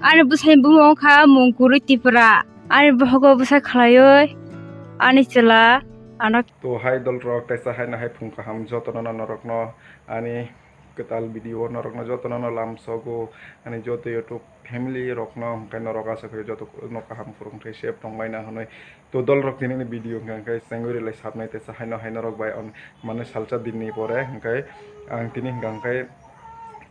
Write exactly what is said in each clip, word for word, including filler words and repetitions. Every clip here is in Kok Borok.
Ani bwsai bumung kha Mungkuri Tripura. Ani bohogo bwsa khlaiwi ani chwla ano. To hai dol rok, teisa hai no hai phung kaham jotono no norokno ani kwtal video norokno jotono no lamsogo, ani joto YouTube family rokno hwnkhe norok asa khe joto no kaham kwrwng khe safe tonglaina hwnwi. To dol rok tini ni video hwnkhe hwnkhe chengwi rwlai sabnai teisa hai no hai norok bai on mane salsa dinni pore hwnkhe ang tini hwnkhe hwnkhe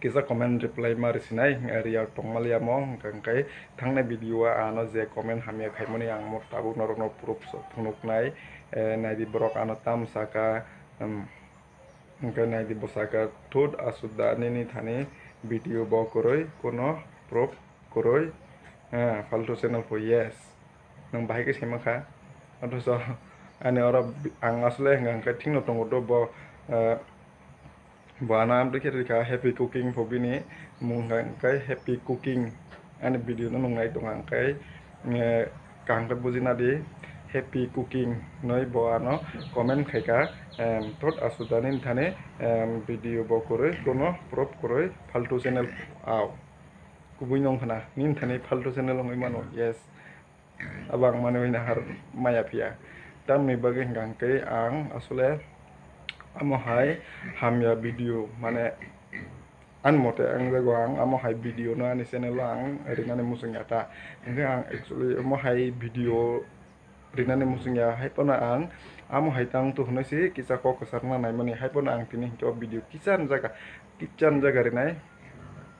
kisa comment reply ma rwsinai, eh, riyar tongmaliya mo, hwnkhe, hwnkhe thangnai video o ano je comment hamya khaimani ang mo tabuk norokno proof so phunuknai, eh, naidi borok ano tam saka, em, hwnkhe naidi bo saka, "Thut aswk da nini thani video bo kwrwi, kono proof kwrwi, eh, faltu channel pho, yes." Nwng bahai khe saimankha. Othocho ani oro bi-, ang asle hwnkha hwnkhe thikno tongo do bo, eh, bo ano amtwi khe rikha happy cooking pho bini mung hwnkha hwnkhe happy cooking. Ani video no nung nai tongkha hwnkhe, eh, kaham khe bujina di happy cooking hinwi bo ano comment khaikha, em, thot aswk da nini thani, em, video bo kwrwi kono proof kwrwi faltu channel au. Kubui nung khna nini thani faltu channel wngwi mano, yes. Abo ang manwi nahar maya phiya. Tamni bagwi hwnkha hwnkhe ang asole amo hai hamya video, mane, ani mote wngjago ang amo hai video no ani channel o ang rinani muchungya ta. Hwnkhe ang actually amo hai video rinani muchungya, hai phano ang amo hai tang tu hwnwi se kisa kok kwchar na naimani, hai phano ang tini hwnkhe o video kisa jaga, kisa jaga rinai,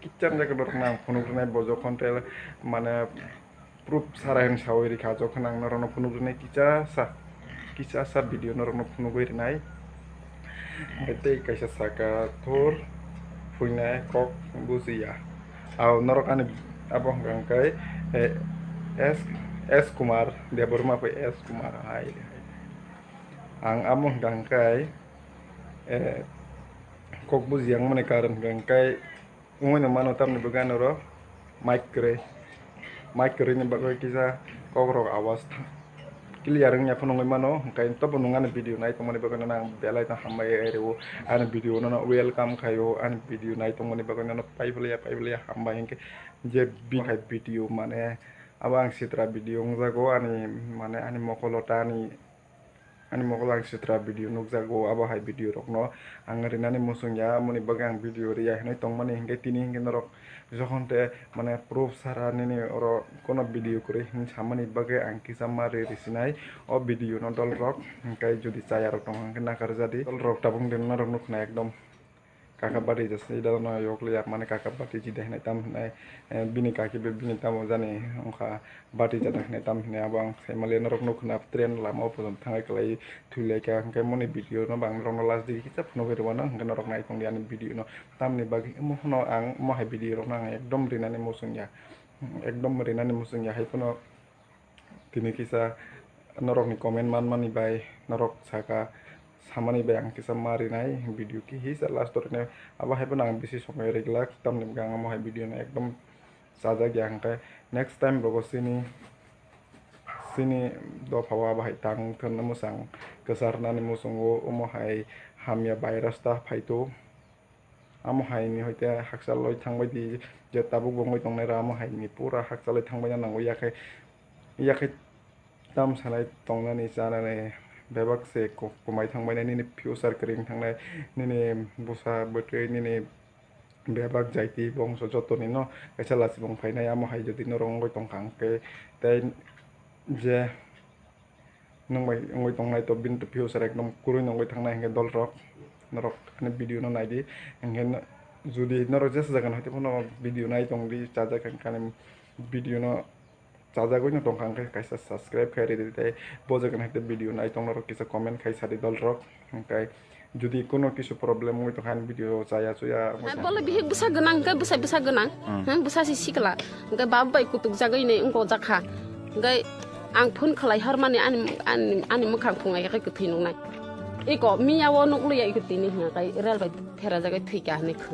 kisa jaga norokno ang phunuk rinai bo jokhon te mane proof sara hin sawi rikha, jokhon ang norokno phunuk rwnai kisa sa, kisa sa video norokno phunugwi rwnai. Hwnkhe tei kaisa saka thur phuinai kok bujiya. Au norok ani abo hwnkha hwnkhe, eh, S, S Kumar Debbarma bai S Kumar hai, hai. Ang amo hwnkha hwnkhe, eh, kok bujiya wngmani karon hwnkha hwnkhe Wngwi no mano tamni bagwi ano oro mic kwrwi. Mic kwrwini bagwi kisa kokrok awas tha-, clear wngya phano wngwi mano, hwnkhe tobo nwng ani video nai tongmani bagwi nono ang belai no hambai rwo. Ani video nono welcome khaio, ani video nai tongmani bagwi nono paiphlaiya, paiphlaiya hambai, hwnkhe je bi-, hai video mane abo ang sitra video wngjago ani, mane ani mokolo ta ani Ani mokol ang sitra video nukjago, abo hai video rokno ang rinani muchungya, amoni bagwi ang video riya hinwi tongmani, hinkhe tini hinkhe norok jokhon te mane proof sara nini oro kono video kwrwi hinwi samani bagwi ang kisa ma ri risinai. O video no dol rok hinkhe jodi chaya rok tong hinkhe nakar jadi, dol rok tabuk din norok nukna ekdom. Kaka bati jasa ida no yok liya mane kaka bati jida hinai tam hinai, eh, bini kaki be bini tamo jani wngkha bati jada hinai tam hinai abo ang sai mali norok nukho na train lama o pojong thangai kwlai thwi lai kha, hwnkhe moni video no bang norok no last digi kisa phunugwi rwmano hwnkhe norok nai tongdi ani video no tamni bagwi omo phano ang omo hai video rok no ang ekdom rinani muchungya, ekdom rinani muchungya hai phano. Tini kisa norokni comment manmani bai norok saka samani bai ang kisa ma rinai video kisa last o rinai abo hai phano ang bisi somoi riglak tamni bagwi ang omo hai video no ekdom chajak ya hwnkhe next time rogo chini chini dopha o abo hai tang thwngna mwchang kwchar nani muchungo omo hai hamya virus ta phaito. Amo hai ni hoite hakchal loi thangbai di, je tabuk bo wngwi tongnai rw amo hai ni pura hakchal loi thangbai na nango, yakhai, yakhai tam sanai tongnani chanani bebak se ko-, komai thangbai nai, nini future kwrwi wng thangnai, nini bwsa bwtwi, nini bebak jaiti bongso joto ni no kaisa lachibong phainai, amo hai jodi norok wngwi tongkha hwnkhe tei je nwng bai wngwi tongnai to bini to future ekdom kwrwi no wngwi thangnai hinkhe dol rok norok ani video no naidi hinkhe no, jodi norok jesa jaga no hwnkhe phano video nai tongdi chajak hinkhe ani video no chajagwi no tongkha hinkhe kaisa subscribe khe ridi tei bo jaga no hwnkhe video nai tong norok kisa comment khai sadi dol rok hinkhe. Jodi kono kisu problem wngwi tongkha, ani video chaya chuya wngwi tongkha. Bole bihik bwsa gwnang, hwnkhe bwsa, bwsa gwnang. Hmm. Hmm, bwsa se sikla. Hwnkhe bab bai kutuk jagwi ni wngkok jakha. Hwnkhe ang phone khlai hormani ani, ani, ani mwkhang phungai khe kwthwi nuknai. Iko miya o nukliya iko tini hwnkhe rail bai phera jagwi thwikha hinwi khwna.